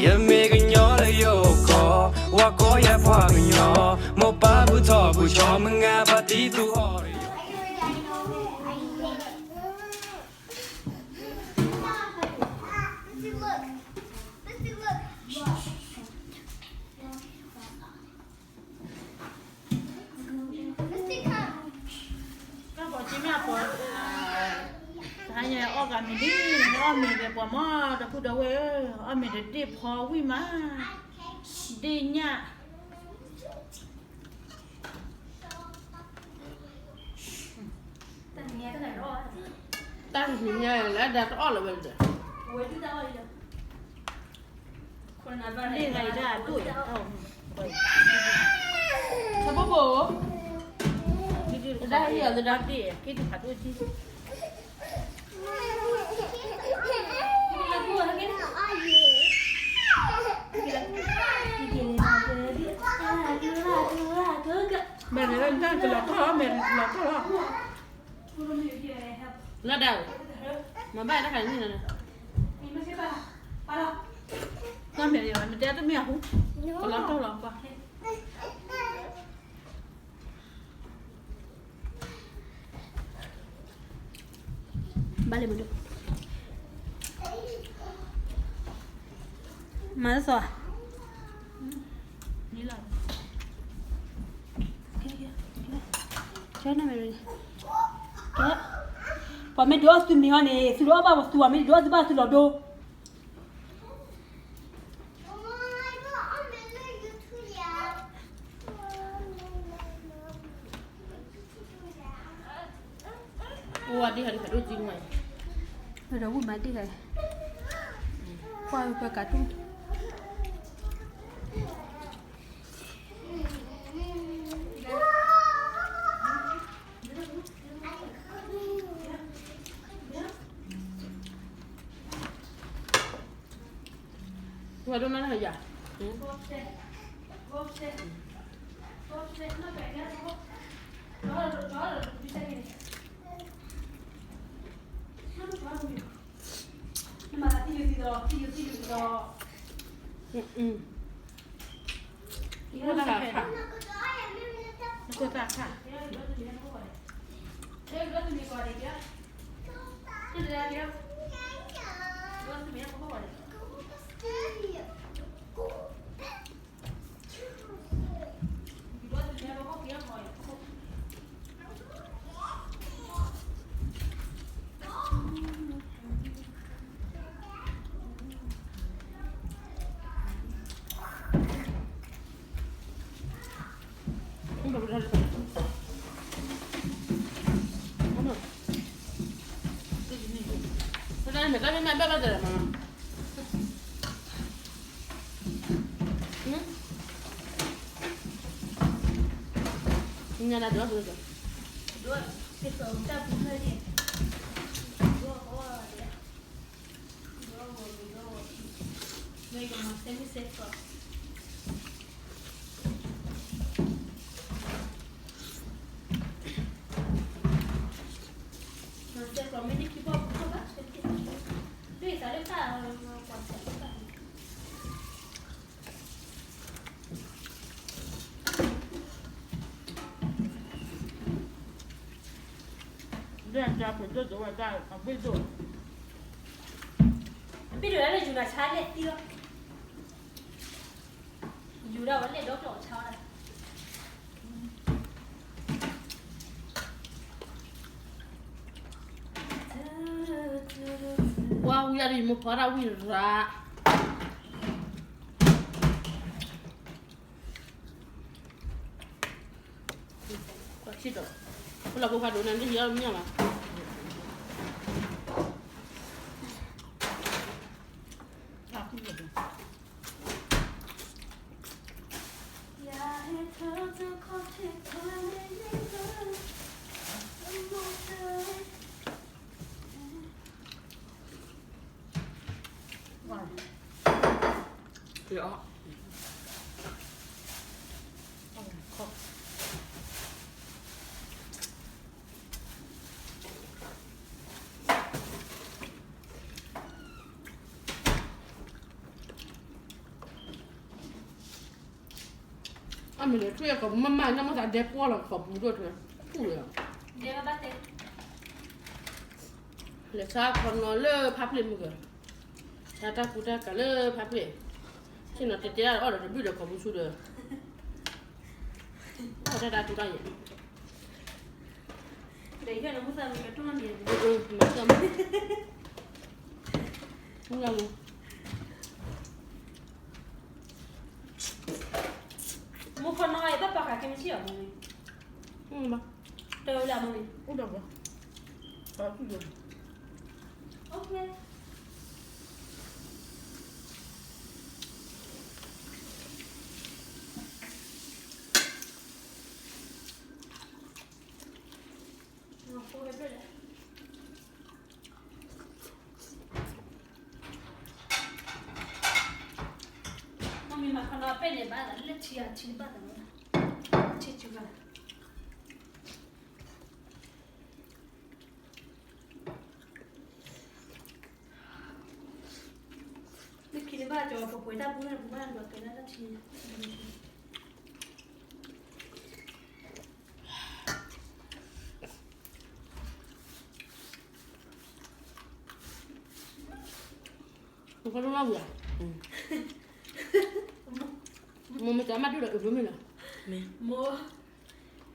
ယမ့ၢ်ကညီလၢယအိၣ်ကီၢ်, ဝၤကိးယၤပှၤကညီ, မိၢ်ပၢ်ဘူၣ်ထီၣ်ဘူၣ်ဆီ မုၢ်ဂၤဖါတံၢ်သူၣ်အီၣ် တၢ်ပိာ်က့မ့ၢ်အပိာ်, တဟါညါအီၣ်ဂၤမ့ၤဒ်, အီၣ်မ့ၤဒီးပှၤမီၢ်ဒီပုၢ်ဒီဝဲၢ်ဧၢ, အီၣ်မ့ၤဒီးဒ့ၣ်ဖီဝံၣ်မး, ဒ့ၣ်ညၣ်, တၢ်ဟံးညါလၢအဒါတအီၣ်လၢၤဝဲဒီး န့ၣ်ဂၤအံၤဒၣ်အဒိၣ်အံၤ, ဆၢဖိဘိ, ဒၣ်ဟံးအီၤသဒါဒ့ၣ်, က့ၤတဖးဒိၣ်က့ၤ, မဲာ်နတၢ်ကလီၤထီၣ်, မဲာ်လီၤထီၣ်လီၤ, လၢဒၣ်, မၤဘၣ်တၢ်ခါန့ၣ်, တၢ်မဲာ်ယၤ မ့ၢ်တဲတမ့ၢ်အဟူ, ကလီၤထီၣ်လီၤကွၢ်, ဘၣ်လဲၣ်မဒိၣ်, မၤသီ, ကဲ, ပှၤမ့ၢ်ဒုးအီၣ်သုမ့ၤဟီန့ၣ် သုတအီၣ်ဘၣ်ပှၤသူ, ပှၤမ့ၢ်ဒုးအီၣ်သုဘၣ်သုလီၤဒိ အိၣ်ဝဲဒ်ဟဲဒ်ဖးဒိၣ်ကံမး, ဒီးဝံၣ်မးဒ်ဟဲ, ကွၢ်ဝဲပှဲၤကးတူၢ်, ဝဲဒိၣ်နၢ်ဟဲယၤ, နကိၢ်သၣ်ခါ, အဘ့ၣ်ဒိၣ်လၢယူၤနၤဆါလဲၣ်သံလီၤ, ယူၤဒၣ်ဝဲလဲၣ်ဒီကီၢ်ဆါဝဲဒၣ် ဝါဝံၤအံၤဒီး ယမိၢ်ဖီတၢ်ဝံၤရၤ, ကွၢ်ဆံးဒီး, ဖိလီၤဖိဖးဒိၣ်န့ၣ် ဒ်ယီၤမ့ၢ်ဘၣ်. မ့ၢ်လဲၤထွံၣ်အကီၢ်ပူၤမးမး နမ့ၢ်သးဒဲပှီၢ်လီၤကီၢ်ပူၤဒိၣ်ထွဲ ပူၣ်လီၤ လဲၤဆါခီနီၤလၢဖးဖျ့ၣ်မုၢ်ကၢၤ, ဆါတၢ်ကူတၢ်ကၤလၢဖးဖျ့ၣ်, ဆ့ၣ်နီၤတဲတဲဒၣ်အီၣ်ဒီးတဘျုးဒီးကီၢ်ပူၤဆူဒီး, အီၣ်တၢ်တၢ်ကူတၢ်ယဲၢ်, မၤတၢ်မုၢ်, မိၢ်ခီနီၤ တၢ်ပာ်ဃာ်က့ၤမ့ၢ်ဆံၣ်အီၤမ့ၢ်, တၢ်ဝဲဒၣ်မ့ၢ်န့ၣ်, အိၣ်ဒီးဘၣ်, မ့ၢ်မၤခီနီၤပဲန့ၣ်ဘၣ်လၢထံဂၤထံဘၣ်သးဝဲ, ထံဂၤ မ့ၢ်ခံန့ၣ်ဘၣ်ကီၤပှဲၤပှဲၤတၢ်ပူၤန့ၣ် ပဘၣ်ဒွးကဲလၢတၢ်ထံ, နကီၢ်ဒိၣ်မးဝံၤဧါ, မိၢ်မ့ၢ်တၢ်မၤဒိၣ်ဒီးအုးဒိၣ်မ့ၢ်လီၤ, မိၢ်,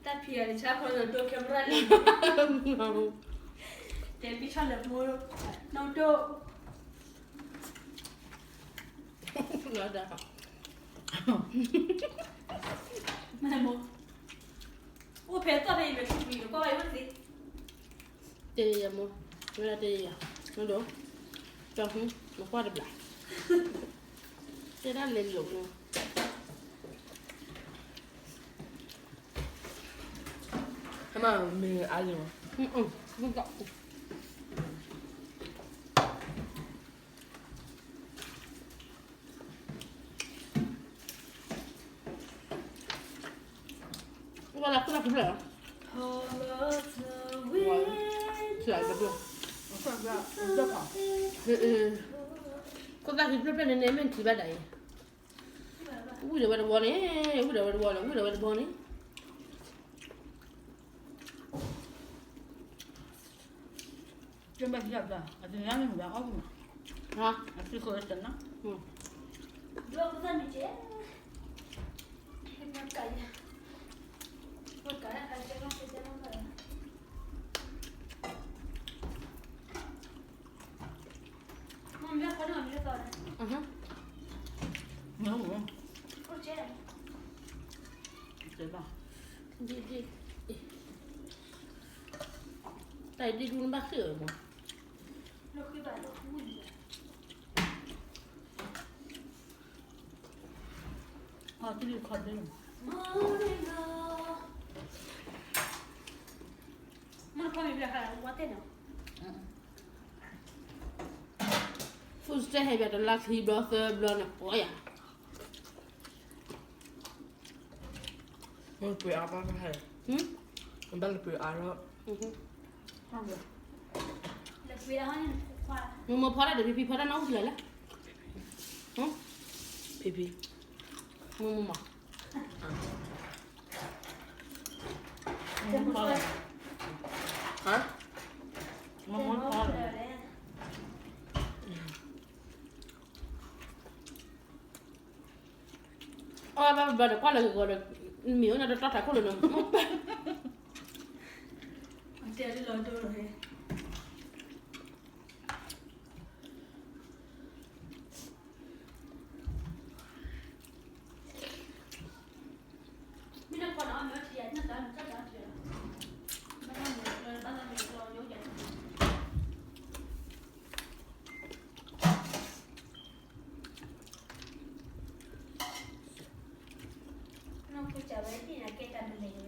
တၢ်ဖံးဂၤန့ၣ် ဆါခီဒီးဒိ camera လံ, တဲဘံၣ်ဆီၣ်လၢမိၢ်, နီၢ်ဒိၣ် လီၤဒၣ်, မ့ၢ်မိၢ်, အိၣ်ဖဲသီၣ်ဖဲအံၤ မ့ၢ်ထူၣ်ကွံာ် နကွၢ်ဝဲအံၤဝဲသ့, တဲယၤမိၢ်, ဝဲဒၣ်တဲယၤ, နဒိၣ်, ကၠီ, နကွၢ်တဘျီ, တဲဒၣ်လဲၤလိာ်န့ၣ် ဟဲမၤမ့ၢ်အါယၤမး, အိၣ်လၢခိၣ်လၢ်ခိၣ်ဖျၢၣ်လီၤ, ခိၣ်သၣ်ခံဖျၢၣ်ဖျၢၣ်န့ၣ်န့ၣ် မ့ၢ်ထံၣ်ဘၣ်ဒၣ်အံၤ, ဝံၣ်ဒီးဝဲတဝီန့ၣ်, ဝံၣ်ဒီးဝဲတဝီန့ၣ်, ဝံၣ်ဒီးဝဲတဝီန့ၣ် ကဘၣ်ယဘၣ် အသ့ၣ်ညါမ့ၢ်မူဒါအီၣ်မး, အသ့ၣ်ဃိတနၢ်, တၢ်အံၤဒ်ဒူၣ်နဘၣ်ဃ့ၢ်အီၤမး, ဟီၣ်တလံၤခီၣ်ဘျ့, မ့ၢ်ခီၣ်ဘျ့, ဝါတဲနီၤ, ဖုစတဲဟဲဘၣ်တလါခံဘျီသၢဘျီန့ၣ် ပှၤယၤ မ့ၢ်ပှ့ၤအါဘၣ်ဟဲ, ဘၣ်လၢပှ့ၤအါလီၤ, မ့ၢ်မိၢ်ဖီတၢ်ဒီး ဖံဖံဖီတၢ်နီၢ်အိၣ်ဖဲလဲၣ်လဲၣ်, ဖံဖံ, မ့ၢ်မိၢ်မး, မ့ၢ်မိၢ်ဖီလီၤ အီၣ်ဘၣ်ဘျီဒီးကွၢ်လၢဂီၤဒီး မ့ၢ်အိၣ်နၤတတီၢ်ထးခိၣ်လၢနမ့ၢ်ပၢ်, တဲလီၤဒိၣ်လီၤဟဲ, မ့ၢ်နဖီနီၤ မ့ၢ်ထံယၤ နတၢ်မ့ၢ်တၢ်တၢ်ထံလီၤ, ဘၣ်တၢ်မ့ၢ်ကျီယိယၤ နီၢ်ခိစၢ်ဝဲဒၣ်န့ၣ် ကဲတၢ်မနုၤလဲၣ်,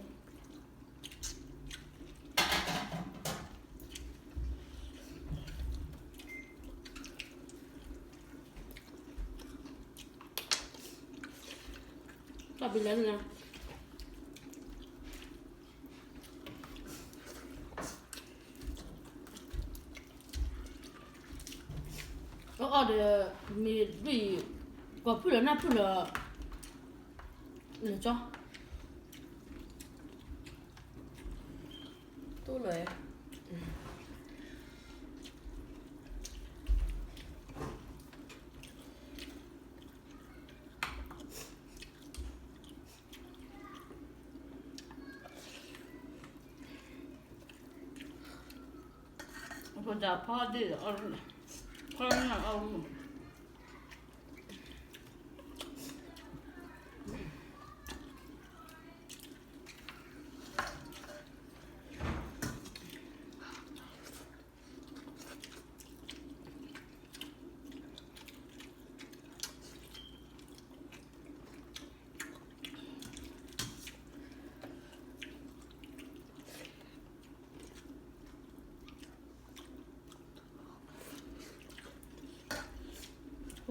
တၢ်ဘျုးလၢနၤ, အအီၣ်ဒီး မ့ၢ်ဒ်အံၤ ကိးဖုၣ်လီၤနၢ်ဖုၣ်လီၤ, လၢကၠီ အိၣ်လီၤ. အဖိဒၣ်ဖီဒ့ၣ်, ဖီနၢ်အီၣ်မူ.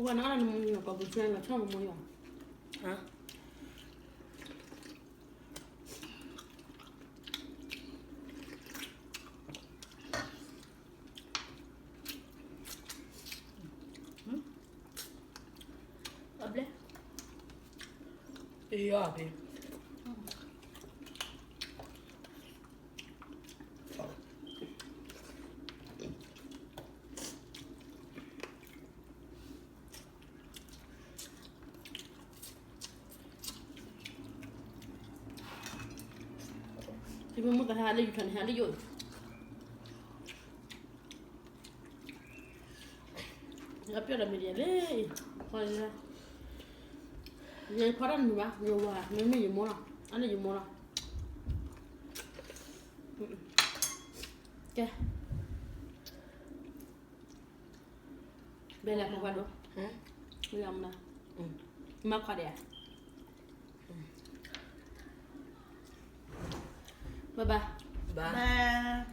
ပှၤနအီၣ်နမူယီၤ ကီၢ်ပူၤဆဲလီၤဆီနမူယီၤ. Ti mú mú tha ha lé yû tha ni ha lé yô. အပျဲၢ်ဒီးမ့ၢ်ဒ်လဲၣ်, ယဖီတၢ်နုာ်ဘၣ်, ယဝၤ မ့မ့ၢ်ယမိၢ်လီၤ, အန့ၣ်ယမိၢ်လီၤ. ကဲ, ဘဲလၢကကွၢ်ဒိ, မၤခွါဒဲးဧါ. Bye bye. Bye.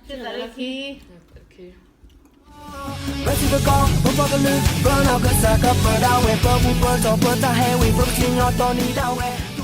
ကသးလၢခံ. ပစံးပကီၢ် ပပှၤကလုာ် ပနီၢ်ကစၢ်ကပၢဒၣ်ဝဲ ပဘူၣ်ပတီၢ် ပတၢ်ဟဲဝံၤ ပကစံၣ်ညီၣ်တီနံၤဒၣ်ဝဲ.